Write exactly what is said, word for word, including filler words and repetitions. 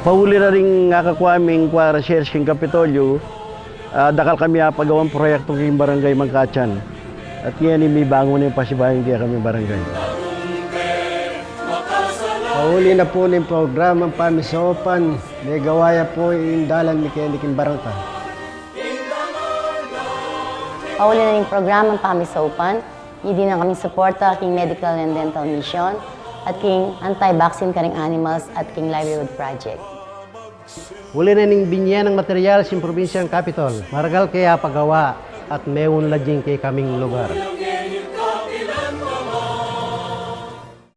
Pauli na ring akakua ming kua research king Kapitolyo, ah, dakal kami apagawang proyektu king Barangay Mangkachan. At ngeni mibangun ing pasibayu king kekaming barangay. Pauli na pu ning programang pamisaupan, megawa ya pu ing dalan mi keni king barangay. Pauli na ning programang pamisaupan, midi na kaming suporta king Medical and Dental Mission at king anti-vaccine karing animals at king livelihood project. Uli na ning binye nang material sing probinsyang Capitol, maragal ke apagawa at meunlad ya ing kekaming lugar.